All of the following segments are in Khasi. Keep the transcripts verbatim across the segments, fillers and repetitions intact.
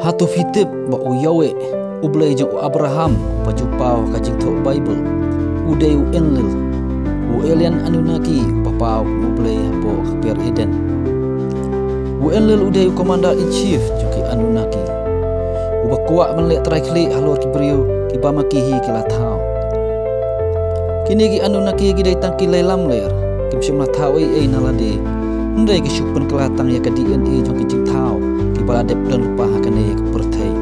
Hato phi tip ba u Yahweh, u Blei jong u Abraham, ba ju paw ha ka jingthoh Baibl, u dei u Enlil, u alien Anunnaki, uba paw kum u Blei hapoh ka kper Eden. U Enlil u dei u commander in chief jong ki Anunnaki, uba kwah ban leh trai khlieh halor ki briew kiba ma ki hi ki la thaw. Kine ki Anunnaki ki dei tang ki lei lamler, kim shym la thaw ei ei na lade, hynrei ki shu pynkylla tang ïa ka D N A jong ki jingthaw kiba la dep don lypa ha kane ka pyrthei.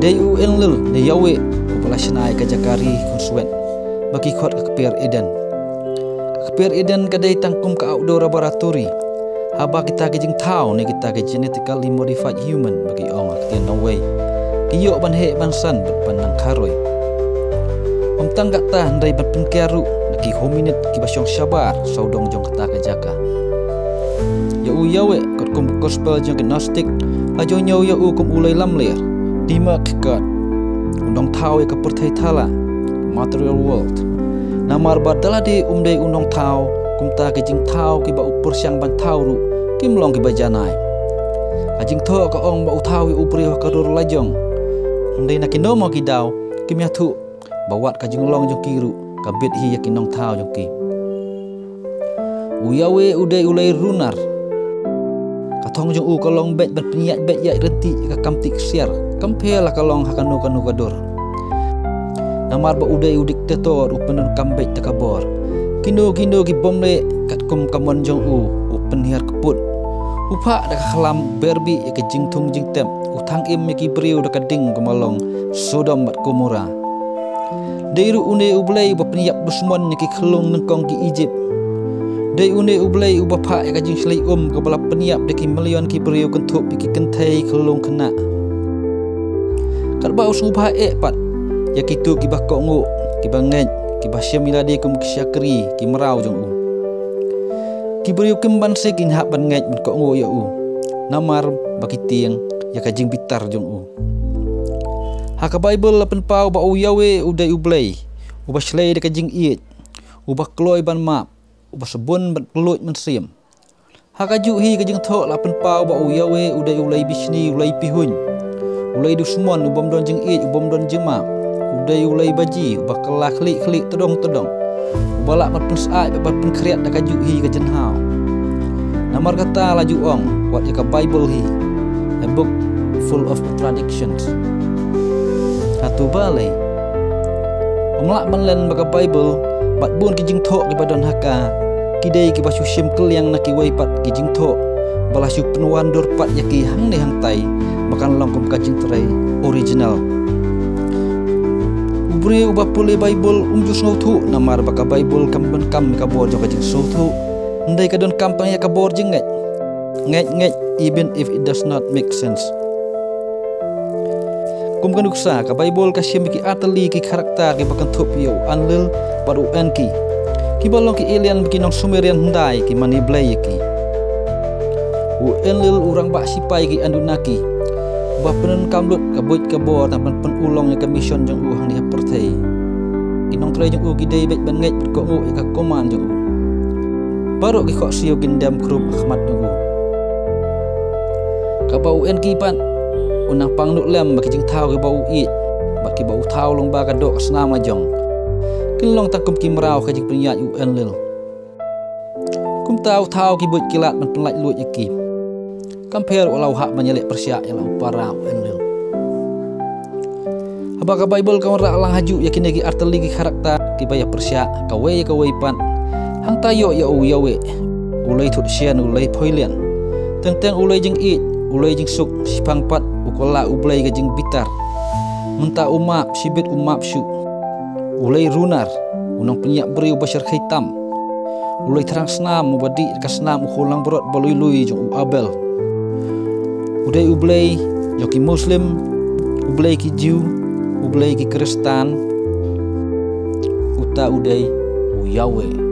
Dei u Enlil ne Yahweh uba la shna ïa ka jaka ri khunswet ba ki khot ka kper Eden. Ka kper Eden ka dei tang kum ka outdoor laboratory, haba kita ki jingthaw ne kita ki genetically modified human, ba ki ong ha ka ktien nongwei, ki ïoh ban heh ban san bad ban nang kharoi. Ym tang katta, hynrei ban pynkiar ruh na ki hominid kiba shong shabar sawdong jong kata ka jaka. Ïa u Yahweh, katkum ka gospel jong ki Gnostic, la jongñiew ïa u kum u lei lamler, the murky god, u nongthaw ïa ka pyrthei thala, material world. Namar ba da lade um dei u nongthaw, kumta ki jingthaw kiba u pyrshang ban thaw ruh kim long kiba janai. Ka jingthoh ka ong ba u thaw ïa u briew ha ka dur lajong, hynrei na kino mo ki daw kim ïathuh ba wat ka jinglong jong ki ruh ka bit hi ïa ki nongthaw jong ki. U Yahweh u dei u lei runar. Ka thong jong u ka long beit ban pynïaid beit ïaid ryntih ïa ka kam tih ksiar, kam pher la ka long ha kano kano ka dur. Namar ba u dei u dictator, u pyndonkam beit da ka bor. Kino kino ki bym leh katkum ka mon jong u, u pynhiar kput. U phah da ka khlam berbieh ïa ka jingthung jingtep, u thang im ïa ki briew da ka ding kaba long Sodom bad Gomorrah. Dei ruh une u Blei uba pynïap dusmon ïa ki khyllung nyngkong ki Egypt. Dei une u Blei uba phah ïa ka jingshlei um kaba la pynïap da ki million ki briew kynthup ïa ki kynthei khyllung khynnah. Katba u sngewbha eh pat ïa kito kiba kohnguh, kiba ngeit, kiba shim ïa lade kum ki shakri, ki mraw jong u. Ki briew kim banse kin hap ban ngeit ban kohnguh ïa u, namar ba ki tieng ïa ka jingbitar jong u. Ha ka Baibl la pynpaw ba u Yahweh u dei u Blei uba shlei da ka jingïeit, uba kloi ban map, uba sbun bad pynluid mynsiem. Ha kajuh hi ka jingthoh la pynpaw ba u Yahweh u dei u lei bishni, u lei pihuiñ, u lei dusmon, u bym don jingïeit, u bym don jingmap. U dei u lei baji, uba kylla khlieh khlieh, tdong tdong, uba lah ban pynsyaid bad ban pynkhriat da kajuh hi ka jingthaw. Namar kata la ju ong, wat ïa ka Baibl hi, a book full of contradictions. Hato balei? Ym lah ban len ba ka Baibl bad bun ki jingthoh kiba don ha ka, ki dei kiba shu shim kylliang na kiwei pat ki jingthoh ba la shu pynwandur pat ïa ki hangne hangtai, ba kan long kum ka jingtrei original. U briew uba pule Baibl um ju sngewthuh, namar ba ka Baibl kam donkam ïa ka bor jong ka jingsngewthuh. Hynrei ka donkam tang ïa ka bor jingngeit. Ngeit, ngeit, even if it does not make sense. Kum ka nuksa, ka Baibl ka shim ïa ki artylli ki character kiba kynthup ïa u Enlil bad u Enki, kiba long ki alien bad ki nong Sumerian hyndai, ki mane blei ïa ki. U Enlil u rangbah sipai ki Anunnaki, uba pyndonkam lut ka buit ka bor tang ban pynurlong ïa ka mission jong u hangne ha pyrthei. Ki nongtrei jong u ki dei beit ban ngeit bad kohnguh ïa ka command jong u. Baroh ki khohsiew kin dem khrum ha khmat jong u. Kaba u Enki pat, u nang pang lut lem bad ki jingthaw kiba u ïeit, bad kiba u thaw lyngba ka doh ka snam lajong, kin long tang kum ki mraw ha ka jingpynïaid u Enlil. Kumta u thaw ki buit ki lad ban pynlait luid ïa ki. Kam pher wat la u hap ban ïaleh pyrshah ïa la u para u Enlil. Haba ka Baibl ka wanrah lang hajuh ïa kine ki artylli ki character kiba ïa pyrshah kawei ïa kawei pat, hangta ïoh ïa u Yahweh, u lei thut shen, u lei phoilian. Teng teng u lei jingïeit, u lei jingsuk, shiphang pat u kylla u Blei ka jingbitar. Mynta u map, shibit u map shuh. U lei runar, u nongpynïap briew ba shyrkhei tam. U lei thrang snam, uba dih ka snam u khun langbrot ba lui lui jong u Abel. U dei u Blei jong ki Muslim, u Blei ki Jiw, u Blei ki Khristan. Uta u dei u Yahweh.